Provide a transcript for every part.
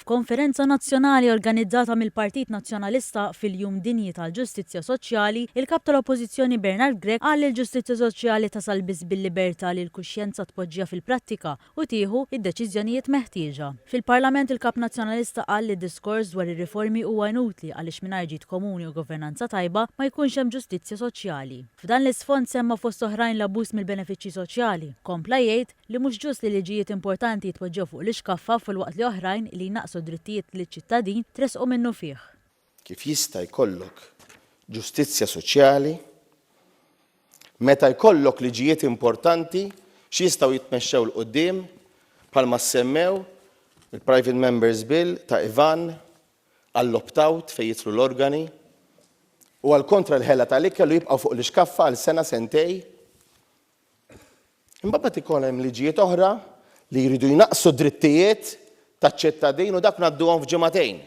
F'konferenza nazzjonali organizzata mill-Partit Nazzjonalista fil-Jum Dinji tal-Ġustizzja Soċjali, il-Kap tal-Oppożizzjoni Bernard Grech qal li l-ġustizzja soċjali tasal biss bil-libertà li l-kuxjenza tpoġġiha fil-prattika u tieħu d-deċiżjonijiet meħtieġa. Fil-Parlament il-Kap Nazzjonalista qal li d-diskors dwar ir-riformi huwa inutli għaliex mingħajr ġid komuni u governanza tajba ma jkunx hemm ġustizzja soċjali. F'dan l-isfond semma fost oħrajn l-abbuż mill-benefiċċji soċjali. Kompla jgħid li mhux ġust li liġijiet importanti jitpoġġew fuq l-ixkaffa filwaqt li oħrajn li jnaqqsu d-drittijiet liċ-ċittadin tressqu minnufih. Kif jista' jkollok ġustizzja soċjali meta jkollok liġijiet importanti x'jistgħu jitmexxew 'l quddiem bħalma ssemmew il-Private Members Bill ta' Ivan għall-opt-out fejn jidħlu l-organi u għal kontra l-ħela tal-ikel u jibqgħu fuq l-ixkaffa għal sena sentej? Imbagħad ikun hemm liġijiet oħra li jridu jnaqqsu d-drittijiet taċ-ċittadin u dak ngħadduhom f'ġimagħtejn.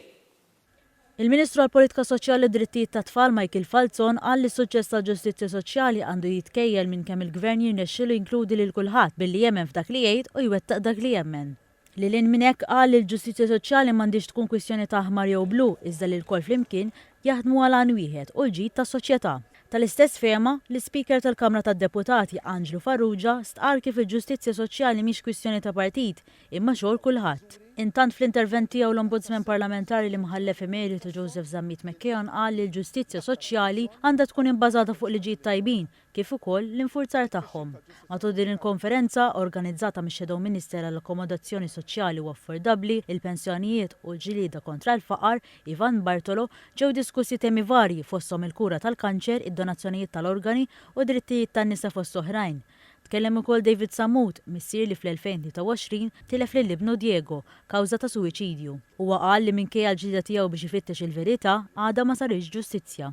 Il-Ministru għall-Politika Soċjali u d-Drittijiet tat-Tfal Michael Falzon qal li s-suċċess tal-ġustizzja soċjali għandu jitkejjel minn kemm il-Gvern jirnexxilu jinkludi lil kulħadd billi jemmen f'dak li jgħid u jwettaq dak li jemmen. Lil hinn minn hekk qal li l-ġustizzja soċjali m'għandhiex tkun kwistjoni ta' aħmar jew blu iżda li lkoll flimkien jaħdmu għal għan wieħed u l-ġid tas-soċjetà. Tal-istess fehma, l-Ispeaker tal-Kamra tad-Deputati Anġlu Farrugia stqarr kif il-ġustizzja soċjali mhix kwistjoni ta' partit imma xogħol kulħadd. Intant fl-intervent tiegħu l-Ombudsman Parlamentari l-Imħallef Emeritu Joseph Zammit McKeon qal li l-ġustizzja soċjali għandha tkun ibbażata fuq liġijiet tajbin kif ukoll l-infurzar tagħhom. Matul din il-konferenza, organizzata mix-Shadow Minister għall-Akkomodazzjoni Soċjali u Affordabbli, il-Pensjonijiet u l-Ġlieda kontra l-Faqar, Ivan Bartolo, ġew diskussi temi varji fosthom il-kura tal-kanċer, id-donazzjonijiet tal-organi u d-drittijiet tan-nisa fost oħrajn. Tkellem ukoll David Sammut, missier li fl-2023 tilef lil ibnu Diego, kawża ta' suwiċidju. Huwa qal li minkejja l-ġlieda tiegħu biex ifittex il-verità, għadha ma saritx ġustizzja.